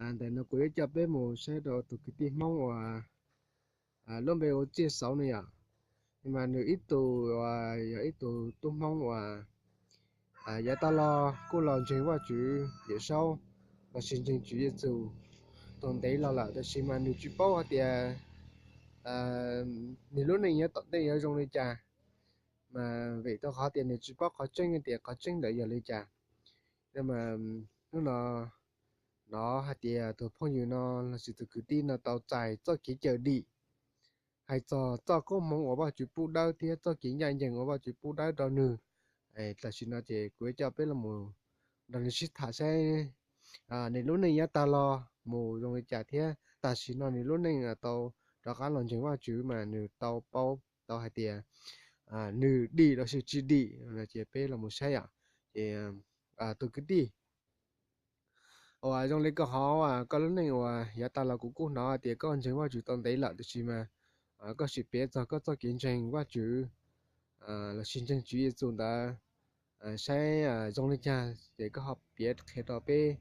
Ntawm no kuv yuav coj peb mus saib rau tus kwv tij Hmoob uas lub npe ua Txiaj Xauv no yom. Mas nws ib tug, yog ib tug tub Hmoob uas yav tag los kuj los ntseeg Vajtswv Yawm Saub lossis ntseeg Tswv Yexus tau ntev los lawm, tab sis mas nws tsis paub hais tias nws lub neej yav tom ntej yuav zoo li cas, mas vim rau qhov tias nws tsis paub qhov tseeb tias qhov tseeb ntawd yog li cas. Mas hnub no hnov hais tias tus phooj ywg no lossis tus kwv tij no tau txais txoj kev cawm dim hais txog txoj koob hmoov uas Vajtswv pub dawb thiab txoj kev ncaj ncees uas Vajtswv pub dawb rau nws. Tam sim no ces kuv yuav coj peb los nrog nws sib tham saib nws lub neej yav tag los mus zoo li cas thiab tam sim no nws lub neej tau rov qab los ntseeg Vajtswv mas nws tau paub tau hais tias nws dim lossis tsis dim no ces peb los mus saib yom. Ces tus kwv tij uas zoo li koj hov, koj lub neej uas yav tag los kuv kuj hnov tias koj ntseeg Vajtswv tau ntev lawm, tab sis mas koj sim piav txog koj txoj kev ntseeg Vajtswv lossis ntseeg Tswv Yexus ntawd saib zoo li cas, ces koj ho piav qhia rau peb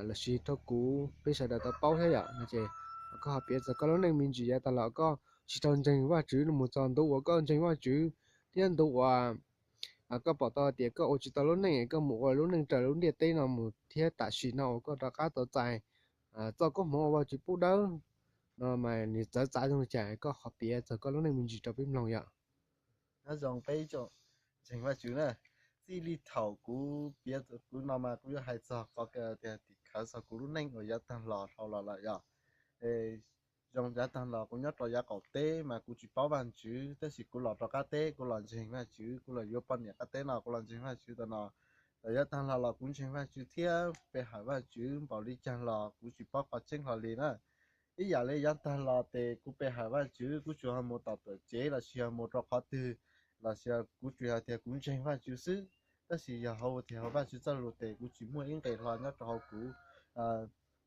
lossis rau kuv peb sawv daws tau paub thiab yom. Ces koj ho piav txog koj lub neej me ntsis yav tag los koj tsis tau ntseeg Vajtswv los mus txog ntu uas koj ntseeg Vajtswv thiab ntu uas koj pom tau tias koj ua tsis tau lub neej, koj mus ua lub neej raws lub ntiaj teb no mus thiab tam sim no uas koj rov qab tau txais txoj koob hmoov uas Vajtswv pub dawb no mas nws txawv txav zoo li cas, koj qhov piav txog koj lub neej me ntsis rau peb mloog yom. Nyob zoo peb ntseeg Vajtswv na, txij li thaum kuv piav kuv no mas kuv yuav hais txog qhov tias tim khawv txog kuv lub neej uas yav tag los dhau los lawm yom. Zoo yav tag los kuv nyob rau yav qaum teb mas kuv tsis paub Vajtswv, tab sis kuv los rau qab teb kuv los ntseeg Vajtswv, kuv los yuav poj niam qab teb no kuv los ntseeg Vajtswv tam no. Thaum yav tag los los kuv ntseeg Vajtswv thiab pe hawm Vajtswv npaum li cas los kuv tsis paub qhov tseeb hlo li na. Ib yam li yav tag los ces kuv pe hawm Vajtswv kuv tsuas ho mus tom tuam tsev lossis ho mus rau qhov twg lossis kuv tsuas hais tias kuv ntseeg Vajtswv xwb, tab sis yog hauv tias hauv Vajtswv txoj lus ces kuv tsis muaj ib nqes hlo nyob rau hauv kuv.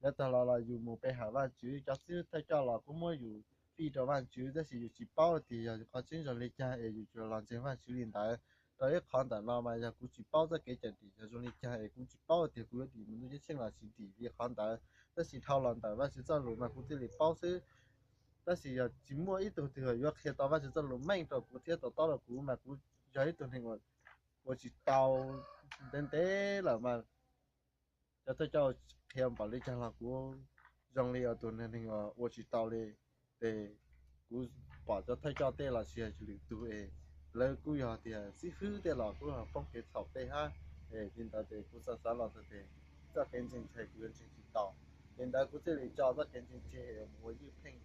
Yav tag los los yus mus pe hawm Vajtswv, cov xib hwb thawj coj los kuj muab yus fij rau Vajtswv, tab sis yus tsis paub tias yog qhov tseeb zoo li cas es yus tsuas los ntseeg Vajtswv li ntawd. Rau ib qhov ntawm no mas yog kuv tsis paub txoj kev cawm dim yog zoo li cas es kuv tsis paub tias kuv yuav dim mus ntuj ceeb tsheej los tsis dim li qhov ntawd, tab sis dhau los ntawm Vajtswv txoj lus mas kuv thiaj li paub xwb. Tab sis yog tsis muaj ib tug twg yuav qhia tau Vajtswv txoj lus meej rau kuv thiab to taub rau kuv mas kuv yog ib tug neeg uas ua tsis tau ntev ntev lawm mas cov thawj coj qhia npaum li cas los kuv zoo li tus neeg uas ua tsis tau li. Ces kuv pom cov thawj coj tej los sis lwm tus es lawv kuj yog tias xib hwb tej los kuj poob kev txhaum tej hab. Es li ntawd ces kuv xav xav los txog tias txoj kev ntseeg ntshai kuv yuav ntseeg tsis tau. Li ntawd kuv thiaj li tso txoj kev ntseeg tseg es mus ua ywj pheej,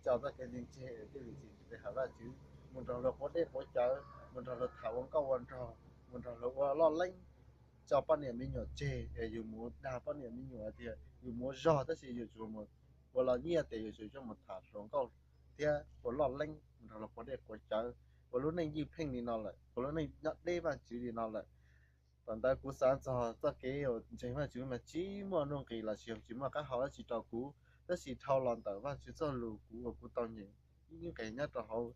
tso txoj kev ntseeg tseg es thiaj li tsis pe hawm Vajtswv, mus nrog luag quav dej quav cawv, mus nrog luag tham ua nkauj ua nraug, mus nrog luag ua loj leeb, tso poj niam me nyuam tseg es yus mus dag poj niam me nyuam tias yus mus ua zog tab sis yus tsuas mus ua los nyiaj ces yus tsuas coj mus tham hluas nkauj thiab ua loj leeb, mus nrog luag quav dej quav cawv, ua lub neej ywj pheej li no lawm, ua lub neej nyob deb Vajtswv li no lawm. Thaum ntawd kuv xav txog txoj kev uas ntseeg Vajtswv mas tsis muaj nuj nqis los sis tsis muaj qab hau dab tsi rau kuv, tab sis dhau los ntawm Vajtswv txoj lus kuv uas kuv tau nyeem ib nqes nyob rau hauv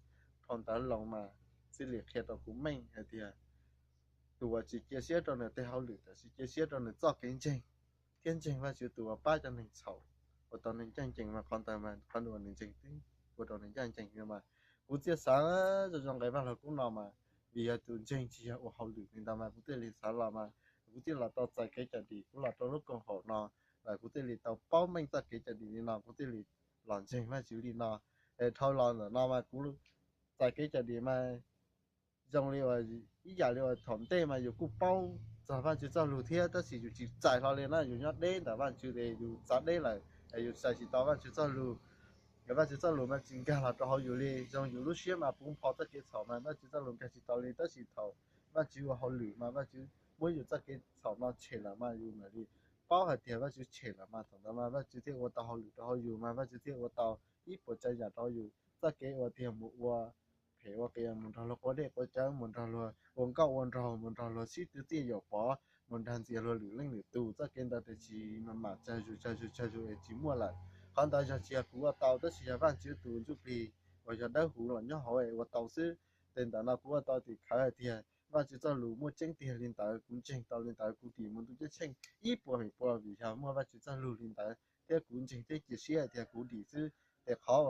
phau ntawv Loos mas txij li qhia rau kuv meej hais tias tus uas tsis cia siab rau nws tej hauj lwm tab sis cia siab rau nws txoj kev ntseeg thiab ntseeg Vajtswv tus uas pab cov neeg txhaum ua tau neeg ncaj ncees mas qhov ntawd mas qhov uas nws ntseeg twb ua rau nws ncaj ncees li mas. Kuv thiaj xav zoo zoo nqe Vaj Lug Kub no mas vim yog tus ntseeg tsis yog ua hauj lwm li ntawd mas kuv thiaj li xav los mas kuv thiaj los tau txais kev cawm dim, kuv los rau lub koom haum no lawm kuv thiaj li tau paub meej txoj kev cawm dim li no, kuv thiaj li los ntseeg Vajtswv li no. Es dhau los ntawm no mas kuv txais kev cawm dim mas zoo li uas ib yam li uas thaum ntej mas yus kuj paub txog Vajtswv txoj lus thiab tab sis yus tsis txais hlo li na, yus nyob deb ntawm Vajtswv es yus txav deb lawm es yus txais tsis tau Vajtswv txoj lus. Vajtswv txoj lus mas tsis nkag los rau hauv yus li, zoo yus lub siab mas puv npo txoj kev txhaum mas Vajtswv txoj lus nkag tsis tau li, tab sis thaum Vajtswv ua hauj lwm mas Vajtswv muab yus txoj kev txhaum no tshem lawm mas yus mam li paub hais tias Vajtswv tshem lawm mas thaum ntawd mas Vajtswv thiaj ua tau hauj lwm rau hauv yus mas Vajtswv thiaj ua tau ib puas tsav yam rau yus. Txoj kev uas tias mus ua phem ua qias, mus nrog luag quav dej quav cawv, mus nrog luag ua nkauj ua nraug, mus nrog luag sib tw txiaj yaum pov, mus nrog ntxias luag lwm leej lwm tus, txoj kev ntawd tiam sis mas mam tsawg zus tsawg zus tsawg zus es tsis muaj lawm. Qhov ntawd yog tsis yog kuv ua tau tab sis yog Vajtswv tus Ntsuj Plig uas yog dawb huv los nyob hauv es ua tau xwb. Ces ntawm no kuv ua tau tim khawv hais tias Vajtswv txoj lus muaj tseeb tiag li ntawd, kuv ntseeg tau li ntawd, kuv dim mus ntuj ceeb tsheej ib puas feem pua vim yog muaj Vajtswv txoj lus li ntawd. thiab kuv ntseeg thiab cia siab tias kuv dim xwb. Ces qhov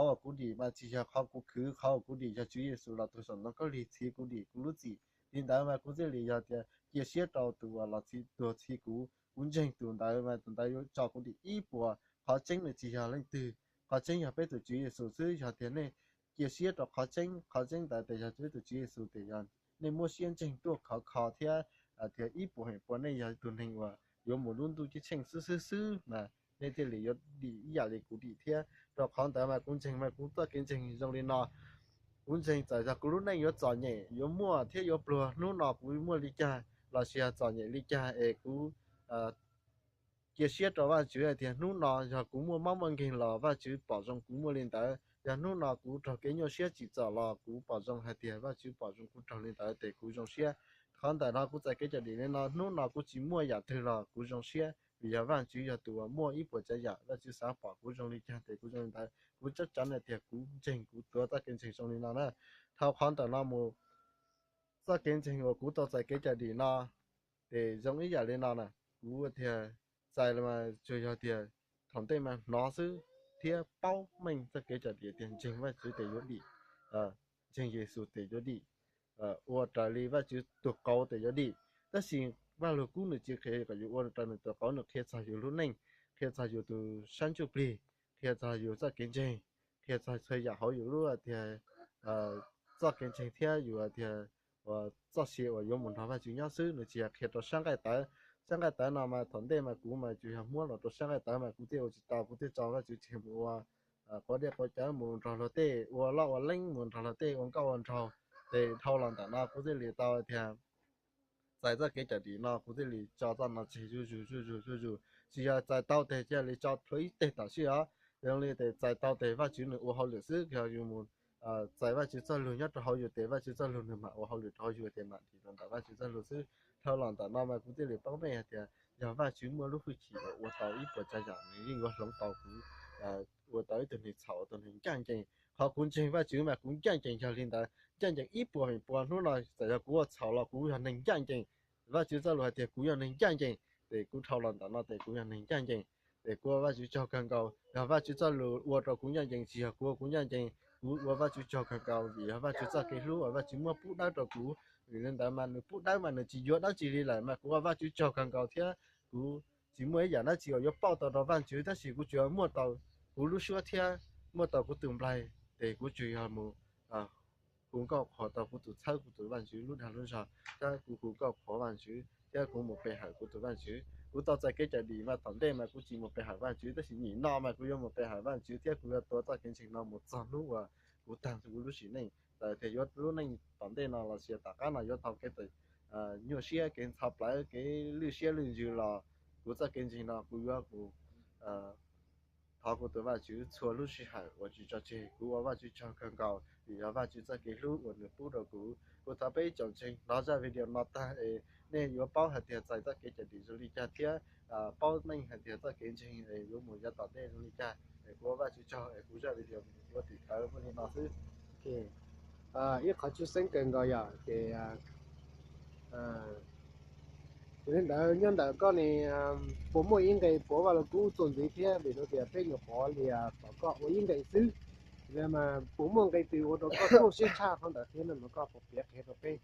uas kuv dim mas tsis yog qhov kuv khwv, qhov uas kuv dim yog Tswv Yexus los tuag saum ntoo khaub lig txhiv kuv dim kuv lub txim. Li ntawd mas kuv thiaj li yog tias cia siab rau tus uas los txhiv, tuag txhiv kuv. Kuv ntseeg tus ntawd mas tus ntawd yuav tso kuv dim ib puas. Qhov tseeb nws tsis yog leej twg, qhov tseeb yog peb tus Tswv Yexus xwb. Yog tias nej cia siab rau qhov tseeb, qhov tseeb ntawd ces yog peb tus Tswv Yexus, ces yog nej muab siab ntseeg tuaj khov kho thiab tias ib puas feem pua nej yog tus neeg uas yuav mus lub ntuj ceeb tsheej xwb xwb xwb mas nej thiaj li yuav dim ib yam li kuv dim thiab. Rau qhov ntawd mas kuv ntseeg mas kuv txoj kev ntseeg zoo li no. Kuv ntseeg txawm yog kuv lub neej yuav txom nyem, yuav muaj thiab yuav pluag, hnub no kuv muaj li cas los sis yog txom nyem li cas es kuv cia siab rau Vajtswv hais tias hnub no yog kuv muaj mob muaj nkeeg los Vajtswv pom zoo kuv muaj li ntawd. Yog hnub no kuv raug kev nyuaj siab tsim txom los kuv pom zoo hais tias Vajtswv pom zoo kuv raug li ntawd ces kuv zoo siab. Qhov ntawm no kuv txais kev cawm dim li no, hnub no kuv tsis muaj yam twg los kuv zoo siab vim yog Vajtswv yog tus uas muaj ib puas tsav yam. Vajtswv xav pom kuv zoo li cas ces kuv zoo li ntawd. Kuv tseeb tseeb hais tias kuv ntseeg, kuv tuav txoj kev ntseeg zoo li no na. Dhau qhov ntawm no mus, txoj kev ntseeg uas kuv tau txais kev cawm dim no ces zoo ib yam li no na. Kuv tias txais los mas tsuas yog tias thaum ntej mas hnov xwb thiab paub meej txoj kev cawm dim tias ntseeg Vajtswv ces yuav dim, ntseeg Yexus ces yuav dim, ua raws li Vajtswv tus qauv ces yuav dim. Tab sis Vajluskub nws tsis qhia kom yus ua raws nws tus qauv, nws qhia txog yus lub neej, qhia txog yus tus sab ntsuj plig, qhia txog yus txoj kev ntseeg, qhia txog txhua yam hauv yus lub tias txoj kev ntseeg thiab yus tias txoj sia uas yuav mus nrog Vajtswv nyob xwb, nws tsis yog qhia rau sab nqaij tawv. Sab nqaij tawv no mas thaum ntej mas kuv mas tsuas yog muab los rau sab nqaij tawv mas kuv thiaj ua tsis tau, kuv thiaj tso Vajtswv tseg mus ua quav dej quav cawv, mus nrog luag tej ua loj ua leeb, mus nrog luag tej ua nkauj ua nraug. Ces dhau los ntawm no kuv thiaj li tau tias txais txoj kev cawm dim no, kuv thiaj li tso txoj no tseg zuj zus zuj zus zuj zus. Tsis yog txais tau tes cia li tso plhuav ib teg tam sim os. Yog li tes txais tau tes Vajtswv nws ua hauj lwm xwb, yog yus mus txais Vajtswv txoj lus nyob rau hauv yus tes Vajtswv txoj lus nws mam ua hauj lwm rau hauv yus tes mam dim rau ntawm Vajtswv txoj lus xwb. Dhau los ntawm no mas kuv thiaj li paub meej hais tias yog Vajtswv muaj lub hwj chim uas ua tau ib puas tsav yam, nws yeej yuav hloov tau kuv ua tau ib tug neeg txhaum, ua tau neeg ncaj ncees. Qhov kuv ntseeg Vajtswv mas kuv ncaj ncees yog li ntawd, ncaj ncees ib puas feem pua. Hnub no txawm yog kuv ua txhaum los kuv yog neeg ncaj ncees. Vajtswv txoj lus hais tias kuv yog neeg ncaj ncees, ces kuv dhau los ntawm no tes kuv yog neeg ncaj ncees. Ces kuv ua Vajtswv tsaug kawg nkaus, yog Vajtswv txoj lus ua rau kuv ncaj ncees, tsis yog kuv ua kuv ncaj ncees. Kuv ua Vajtswv tsaug kawg nkaus vim yog Vajtswv txoj kev hlub uas Vajtswv muab pub dawb rau kuv. Vim li ntawd mas nws pub dawb mas nws tsis yuav dab tsi li lawm mas kuv ua Vajtswv tsaug kawg nkaus thiab kuv tsis muaj ib yam dab tsi uas yuav pauj tau rau Vajtswv, tab sis kuv tsuas muaj tau kuv lub suab thiab muaj tau kuv tus nplaig, ces kuv tsuas yog mus hu nkauj qhuas tau kuv tus txhawb kuv tus Vajtswv lub dag lub zog, thiab kuv hu nkauj qhuas Vajtswv thiab kuv mus pe hawm kuv tus Vajtswv. Kuv tau txais kev cawm dim mas thaum ntej mas kuv tsis mus pe hawm Vajtswv, tab sis nim no mas kuv yuav mus pe hawm Vajtswv thiab kuv yuav tuav txoj kev ntseeg no mus txog hnub uas kuv tag kuv lub sim neej. Txawm tias yuav lub neej tom ntej no los sis tom qab no yuav tau kev nyuaj siab, kev ntxhov plawv, kev lwj siab lwj ntsws los kuv txoj kev ntseeg no kuv yuav mus thov kuv tus Vajtswv txhua lub sij hawm uas tsis tso tseg. Kuv ua Vajtswv tsaug kawg nkaus vim yog Vajtswv txoj kev hlub uas nws pub rau kuv. Kuv thov peb ib tsoom ntseeg hnov zaj video no tag es nej yuav paub hais tias txais txoj kev cawm dim zoo li cas thiab paub meej hais tias txoj kev ntseeg es yuav mus yav tom ntej zoo li cas. Es kuv ua Vajtswv tsaug es kuv zaj video ua tim khawv muaj li no xwb. Ib qhov tshwj xeeb kawg nkaus yog ces yog li ntawd nyob ntawm koj ne, puas muaj ib nqe puav Vaj Lug Kub txuas ntxiv thiab? Vim rau tias peb nyuam qhuav li tom koj ua ib nqe xwb, yog mas puas muaj nqe twg ua rau koj nyuaj siab tshaj qhov ntawd thiab no mas koj puas piav qhia rau peb?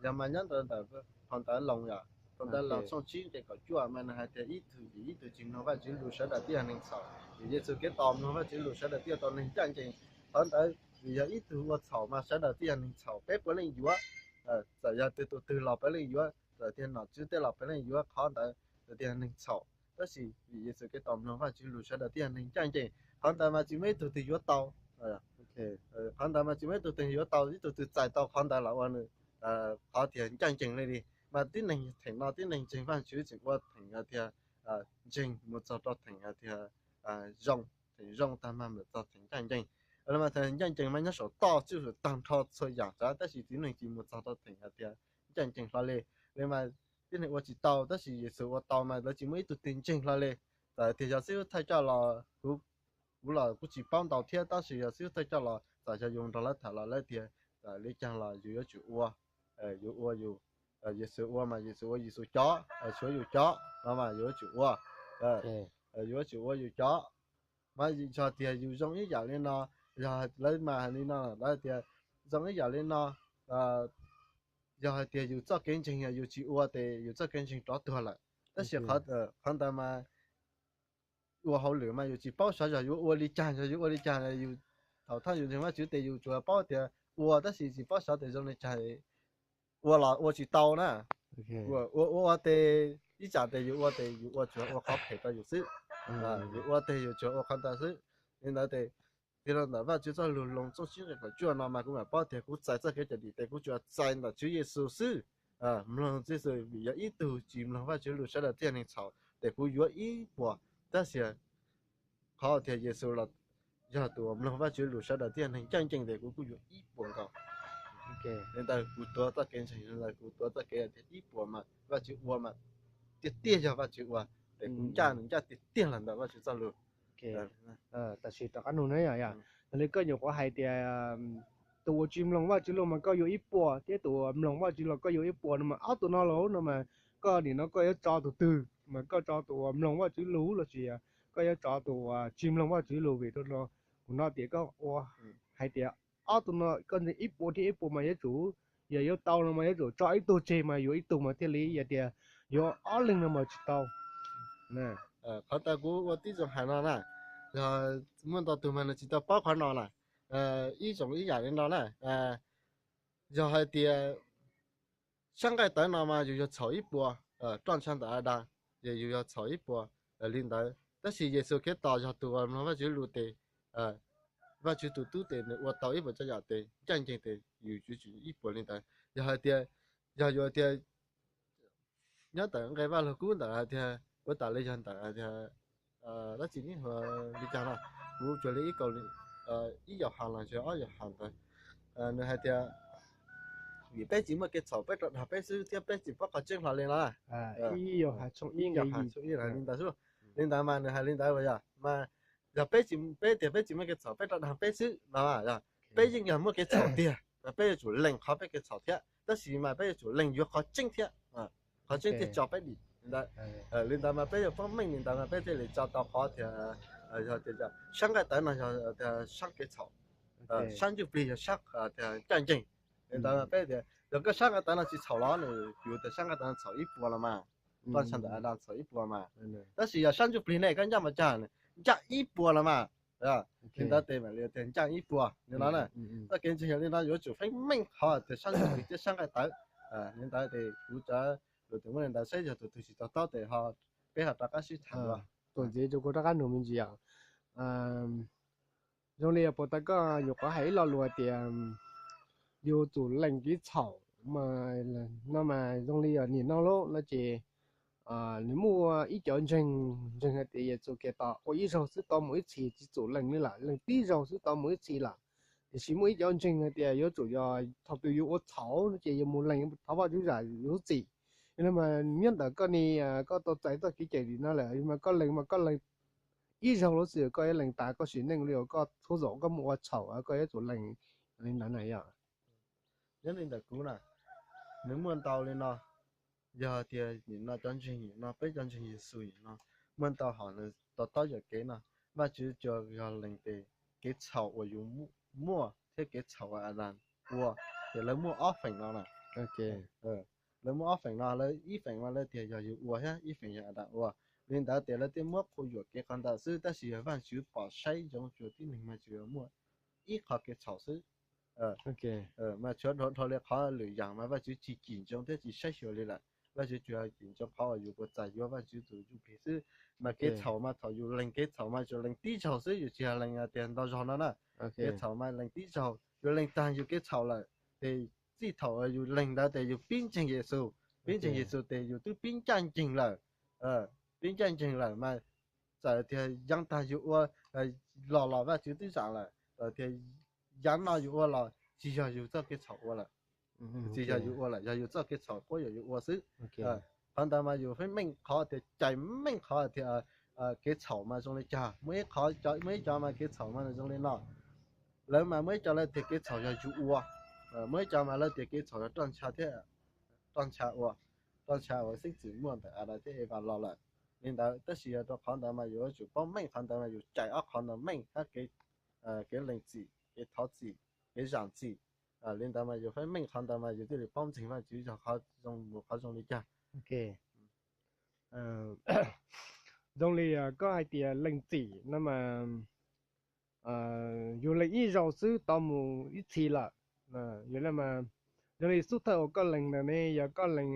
Yog mas nyob ntawm phau ntawv Loos yom, phau ntawv Loos tshooj tsib nqe kaum cuaj mas nws hais tias ib tug vim ib tug tsis mloog Vajtswv lus sawv daws twb yog neeg txhaum, vim Yexus Khetos mloog Vajtswv lus sawv daws twb yog tau neeg ncaj ncees. Qhov ntawd vim yog ib tug ua txhaum mas sawv daws twb yog neeg txhaum, peb puav leej yuav, txawm yog tus twg los puav leej yuav, txawm tias nom tswv tej los puav leej yuav. Qhov ntawd txawm tias neeg txhaum, tab sis vim Yexus Khetos mloog Vajtswv lus sawv daws twb yog neeg ncaj ncees. Qhov ntawd mas tsis muaj ib tug twg yuav tau. Qhov ntawd mas tsis muaj ib tug twg yuav tau, ib tug twg txais tau qhov ntawd los ua nws qhov tias ncaj ncees li li. Mas tib neeg theem no tib neeg ntseeg Vajtswv tseem ua theem hais tias ntseeg mus txog rau theem hais tias zoo, theem zoo tag mas mus txog theem ncaj ncees. Mas theem ncaj ncees mas nyob saum toj tsuj lug tag nrho txhua yam tsav, tab sis tib neeg tsis mus txog rau theem hais tias ncaj ncees hlo li. Li mas tib neeg ua tsis tau, tab sis Yexus ua tau mas lawv tsis muaj ib tug twg ntseeg hlo li. Txawm tias yog xib hwb thawj coj los kuv los kuv tsis paub ntau thiab, tab sis yog xib hwb thawj coj los txawm yog yus nrog lawv tham los lawv tias li cas los yus yuav tsum ua, yus ua yus, Yexus ua mas Yexus ua Yexus cov, tshuav yus cov no mas yus yuav tsum ua. Yus yuav tsum ua yus cov. Mas yog tias yus zoo ib yam li no, yog lawv mas hais li no lawv tias zoo ib yam li no, yog hais tias yus txoj kev ntseeg yog yus tsis ua ces yus txoj kev ntseeg rov tuag lawm. Tab sis qhov ntawd mas ua hauj lwm mas yus tsis paub xyov yog yuav ua li cas, yog yuav ua li cas, yus thaum thawj yus ntseeg Vajtswv ces yus tsuas paub tias ua tab sis tsis paub xyov tias zoo li cas, ua los ua tsis tau na. Ua ua ua ces ib tsam ces yus ua ces yus ua tsuas ua qhov phem rau yus xwb, yus ua ces yus tsuas ua qhov ntawd xwb. Li ntawd ces tij laug ntawm Vajtswv txoj lus Loos tshooj tsib nqe kaum cuaj no mas kuv mam paub tias kuv txais txoj kev cawm dim ces kuv tsuas txais ntawm Tswv Yexus xwb. Mloog Tswv Yexus, vim yog ib tug tsis mloog Vajtswv lus sawv daws tib neeg txhaum ces kuv yuav ib puas, tab sis qhov tias Yexus los yog tus uas mloog Vajtswv lus sawv daws tib neeg ncaj ncees ces kuv kuj yuav ib puas nkaus. Li ntawd kuv tuav txoj kev ntseeg, li ntawd kuv tuav txoj kev tias ib puas mas Vajtswv ua mas tiag tiag yog Vajtswv ua, ces kuv ncaj, ncaj tiag tiag los ntawm Vajtswv txoj lus. Tam sim rov qab nug na, yog yog li koj nyuam qhuav hais tias tus uas tsis mloog Vajtswv lus mas koj yuav ib puas, thiab tus uas mloog Vajtswv los koj yuav ib puas no mas ob tug no los no mas koj nim no koj yuav tso tus twg? Mas koj tso tus uas mloog Vajtswv lus lossis koj yuav tso tus uas tsis mloog Vajtswv lus? Vim rau qhov no tias koj ua hais tias ob tug no koj ntseeg ib puas thiab ib puas mas yuav tsum, yog yuav tau no mas yuav tsum tso ib tug tseg mas yuav ib tug mas thiaj li, yog tias yuav ob leeg no mas tsis tau. Qhov ntawd kuv ua tib zoo hais no na, yog muaj ntau tug mas nws tsis tau paub qhov no na. Ib zoo ib yam li no na, yog hais tias sab nqaij tawv no mas yus yog txhaum ib puas, roj ntsha ntawm Adas, ces yus yog txhaum ib puas li ntawd. Tab sis Yexus Khetos yog tus uas mloog Vajtswv lus ces Vajtswv tus tub ces nws ua tau ib puas tsav yam ces ncaj ncees ces yus yuav tsum ib puas li ntawd. Yog hais tias, yog yus tias nyob ntawm nqe Vaj Lug Kub ntawm hais tias ua tas li yog ntawm hais tias dab tsi neb hu li cas no, kuv tsuas li ib kaus, ib Yauhas los sis ob Yauhas ntawd, nws hais tias vim peb tsis muaj kev txhaum peb rov dag peb xwb thiab peb tsis paub qhov tseeb hlo li no. Ib Yauhas tshooj ib nqe yim, li ntawd xwb. Li ntawd mas nws hais li ntawd uas yog mas yog peb tsis, peb tias peb tsis muaj kev txhaum peb rov dag peb xwb no, yog peb yeej yog muaj kev txhaum tiag, peb yuav tsum lees qhov peb kev txhaum thiab, tab sis mas peb yuav tsum lees yuav qhov tseeb thiab, qhov tseeb thiaj tso peb dim li ntawd. Li ntawd mas peb yuav paub meej li ntawd mas peb thiaj li tso tau qhov tias yog tias sab nqaij tawv no yog tias sab kev txhaum, sab ntsuj plig yog sab ncaj ncees. Li ntawd mas peb tias yog koj sab nqaij tawv no tsis txhaum los nws yus tias sab nqaij tawv no txhaum ib puas los mas, roj ntsha ntawm Adas txhaum ib puas mas, tab sis yog sab ntsuj plig ne koj ncaj mas cas, ncaj ib puas los mas. Li ntawd ces mam li tias ncaj ib puas li no na. Txoj kev ntseeg yog li no yuav tsum feeb meej qhov tias sab ntsuj plig thiab sab nqaij tawv. Li ntawd ces kuv cov lus tias muaj li ntawd saib yog tus twg tsis to taub ces ho peb ho rov qab sib tham dua. Tuam ntxiv rau kuv rov qab nug me ntsis os. Zoo li puas tas koj nyuam qhuav hais ib lo lus tias yus tsum lees kev txhaum no mas zoo li yog nim no lauj no ces nws muaj ib cov ntseeg, ntseeg hais tias Yexus Khetos ua ib zaug xwb tau mus ib txhis tsis tsum lees li lawm, lees tib zaug xwb tau mus ib txhis lawm. Tiam sis muaj ib cov ntseeg hais tias yuav tsum yog thaum twg yus ua txhaum no ces yus mus lees thov Vajtswv zam yus lub txim. Yog li mas nyob ntawm koj ne, koj tau txais txoj kev cawm dim no lawm mas koj lees mas koj lees ib zaug lub txim koj yuav lees tas koj sim neej li, koj txhua zaus koj mus ua txhaum koj yuav tsum lees li ntawd na yog? Nyob li ntawm kuv na, nws muaj ntau li no. Yog tias nim no cov ntseeg nim no peb cov ntseeg Yexus nim no muaj ntau hom nws to taub yam kev no, Vajtswv tsuas yog lees tes kev txhaum uas yus muaj thiab kev txhaum uas Adas ua, ces lawv muaj ob feem no na. Lawv muaj ob feem no, lawv ib feem mas lawv tias yog yus ua thiab ib feem yog Adas ua. Li ntawd ces lawv thiaj muab qhuas yuam kev qhov ntawd xwb, tab sis yog Vajtswv pom saib zoo tsuas tib neeg mas tsuas yog muaj ib qho kev txhaum xwb. Mas tshuav dhau dhau li qhov lwm yam mas Vajtswv tsis cim ntsoov thiab tsis saib xyuas li lawm. Vajtswv tsuas cim ntsoov qhov uas yus puas txais yuav Vajtswv tus ntsuj plig xwb. Mas kev txhaum mas thaum yus lees kev txhaum mas tsuas lees tib zaug xwb, yus tsis yog lees tias ntau zaug no na. Kev txhaum mas lees tib zaug, yus lees tag yus kev txhaum lawm, ces txij thaum yus lees ntawd ces yus pib ntseeg Yexus, pib ntseeg Yexus ces yus twb pib ncaj ncees lawm. Pib ncaj ncees lawm mas txawm tias yav tag yus ua los los Vajtswv twb zam lawm, txawm tias yav no yus ua los tsis yog yus txoj kev txhaum ua lawm. Tsis yog yus ua lawm, yog yus txoj kev txhaum quab yuam yus ua xwb. Qhov ntawd mas yus feeb meej qhov tias cais meej qhov tias kev txhaum mas zoo li cas. Muaj ib qhov, muaj ib cov mas kev txhaum mas zoo li no. Lawv mas muaj ib co lawv tias kev txhaum yog yus ua, muaj ib co mas lawv tias kev txhaum yog roj ntsha thiab, roj ntsha ua, roj ntsha uas xeeb txwm muaj ntawm Adas thiab Evas los lawm. li ntawd, tab sis yog rau qhov ntawd mas yus yuav tsum paub meej qhov ntawd mas yus cais ob qhov ntawd meej hab kev, kev lees txim, kev thov txim, kev zam txim. Li ntawd mas yus pheej meej qhov ntawd mas yus thiaj li paub ntseeg Vaajtswv yog qhov zoo mus qhov zoo li cas. Zoo li koj hais tias lees txim no mas yus lees ib zaug xwb tau mus ib txhis lawm. Yog li mas, zoo li xub thawj uas koj lees ntawd ne yog koj lees,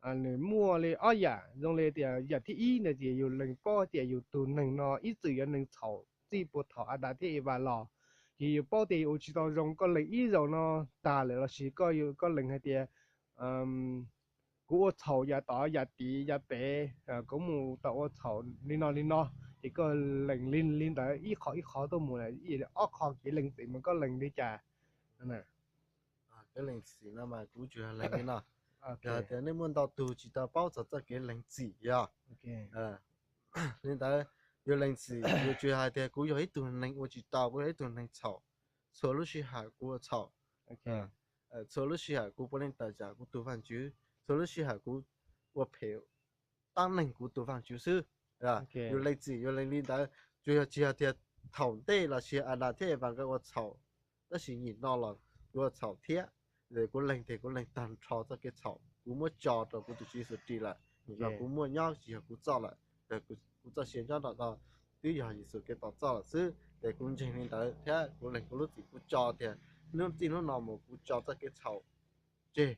nws muaj li ob yam, zoo li tias yam thib ib ntawd ces yus lees paub tias yus tus neeg no ib txwm yog neeg txhaum txij puag thaum Adas thiab Evas los, ces yus paub tias yus ua tsis tau zoo, koj lees ib zaug no tag lawm lossis koj, koj lees hais tias kuv ua txhaum yav tod yav tid yav pem, kuv mus tau ua txhaum li no li no, ces koj lees li li ntawd ib qho ib qho tuaj mus, ob qho kev lees txim mas koj lees li cas? Kev lees txim no mas kuv tsuas yog lees li no, yog tias nej muaj ntau tug tsis tau paub txog txoj kev lees txim yog li ntawd, yus lees txim yus tsuas yog hais tias kuv yog ib tug neeg ua tsis tau, kuv yog ib tug neeg txhaum, txhua lub sij hawm kuv ua txhaum, txhua lub sij hawm kuv puav leej tawm tsam kuv tus Vaajtswv, txhua lub sij hawm kuv ua phem tab meeg kuv tus Vaajtswv xwb. Yus lees txim yus lees li ntawd, tsuas yog tsis yog tias thaum ntej lossis Adas thiab Evas nkawd ua txhaum, tab sis nyim no los kuv ua txhaum thiab, kuv lees tias kuv lees tag nrho txoj kev txhaum kuv muab tso rau kuv tus Tswv Yexus ris lawm, nyim no kuv muaj nyob tsis yog kuv txoj lawm, kuv txoj sia nyob rau twb yog Yexus Khetos txoj lawm xwb. Ces kuv ntseeg li ntawd thiab kuv lees kuv lub txim kuv tso tias hnub txij hnub no mus kuv tso txoj kev txhaum tseg,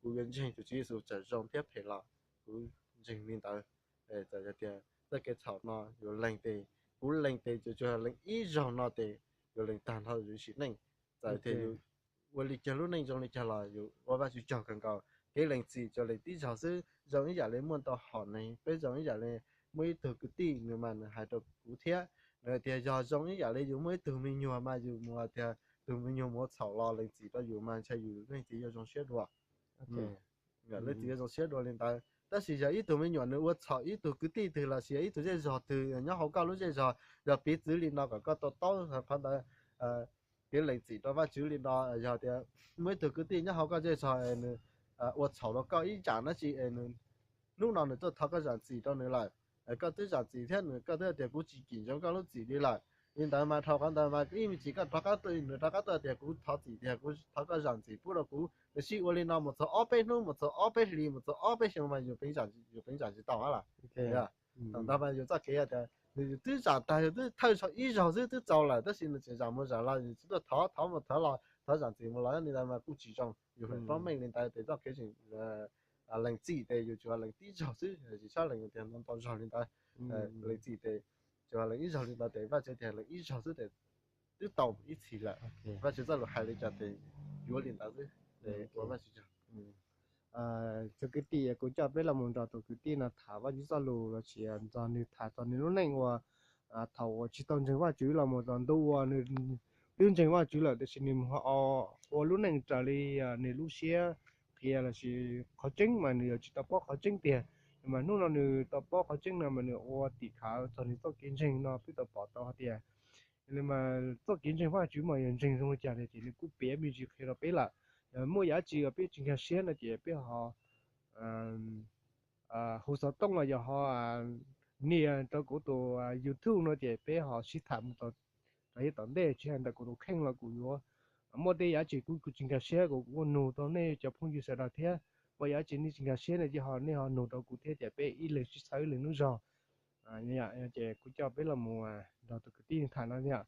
kuv yuav ntseeg tus Tswv Yexus txawm zoo thiab phem los kuv ntseeg li ntawd. Txawm yog tias txoj kev txhaum no yus lees tes, kuv lees tes tsuas yog lees ib zaug no tes yus lees tag nrho yus sim neej. Txawm tias yus ua li cas lub neej zoo li cas los yus ua Vajtswv tsaug kawg nkaus. Kev lees txim tsuas lees tib zaug xwb, zoo ib yam li muaj ntau hom neeg, peb zoo ib yam li muaj ib tug kwv tij nws mas nws hais rau kuv thiab, nws tias yog zoo ib yam li yus muaj ib tug me nyuam mas yus mus tias tus me nyuam mus ua txhaum los lees txim rau yus mas ntshai yus leej txiv yuav zoo siab dua. Leej txiv yuav zoo siab dua li ntawd. Tab sis yog ib tug me nyuam nws ua txhaum ib tug kwv tij twg lossis ib tug zej zog twg nyob hauv koj lub zej zog, yog piv txwv li no kom koj to taub qhov ntawd, kev lees txim rau Vajtswv li no, yog tias muaj ib tug kwv tij nyob hauv koj zej zog nws ua txhaum rau koj ib yam dab tsi es nws hnub no nws tuaj thov koj zam txim rau nws lawm, koj twb zam txim thiab nws, koj twb tias kuv tsis cim ntsoov koj lub txim li lawm. Li ntawd mas dhau qhov ntawd mas ib me ntsis koj rov qab tuaj, nws rov qab tuaj tias kuv thov txim tias kuv thov koj zam txim pub rau kuv, nws sib ua li no mus txog ob peb hnub, mus txog ob peb hlis, mus txog ob peb xyoo mas yus peev zam tsis tau lawm. Thaum ntawd mas yus txoj kev tias nws yus twb zam tag, yus twb thawj zaug ib zaug xwb twb txaus lawm, tab sis nws tseem zam mus zam los, yus tsis tuaj thov, thov mus thov los, thov zam txim mus los li ntawd mas kuj tsis zoo. Yus feem paub meej li ntawd tes txoj kev lees txim tes yus tsuas lees tib zaug xwb, tsis txhob lees tias ntau ntau zaug li ntawd. Lees txim tes tsuas lees ib zaug li ntawd tes Vajtswv tias lees ib zaug xwb tes twb tau ib txhis lawm. Vajtswv txoj lus hais li cas tes yuav li ntawd xwb. Ua Vajtswv tsaug. Txhua kwv tij, kuv coj peb los mus nrog tus kwv tij no tham Vajtswv txoj lus los sis nrog nws tham txog nws lub neej uas thaum uas tsis tau ntseeg Vajtswv los mus txog ntu uas nws twb ntseeg Vajtswv lawm tab sis nws mus ua lub neej raws li nws lub siab qhia los sis qhov tseeb mas nws yuav tsis tau paub qhov tseeb tiag. Mas hnub no nws tau paub qhov tseeb no mas nws ua tim khawv txog nws txoj kev ntseeg no peb tau pom tau hais tias mas txoj kev ntseeg Vajtswv mas yog ntseeg zoo li cas ces nws kuj piav me ntsis qhia rau peb lawm. Muaj yam dab tsi uas peb tsis nkag siab no ces peb ho hu xov tooj los yog ho nias rau kuv tus YouTube no ces peb ho sib tham mus rau yav tom ntej, tsis hais ntawm kuv tus kheej los kuv yuav muaj tej yam dab tsi kuv tsis nkag siab kuv ua nug rau nej cov phooj ywg sawv daws thiab. Muaj yam dab tsi nej tsis nkag siab no ces ho nej ho nug rau kuv thiab ces peb ib leeg sib txhawb ib leeg lub zog. Ces kuv coj peb los mus nrog tus kwv tij tham no yom.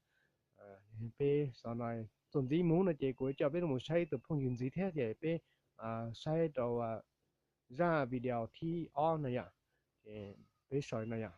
Peb xav no txuas ntxiv mus no ces kuv coj peb los saib tus phooj ywg ntxiv thiab ces peb saib rau zaj video thib ob no yom. Ces peb sawv no yom.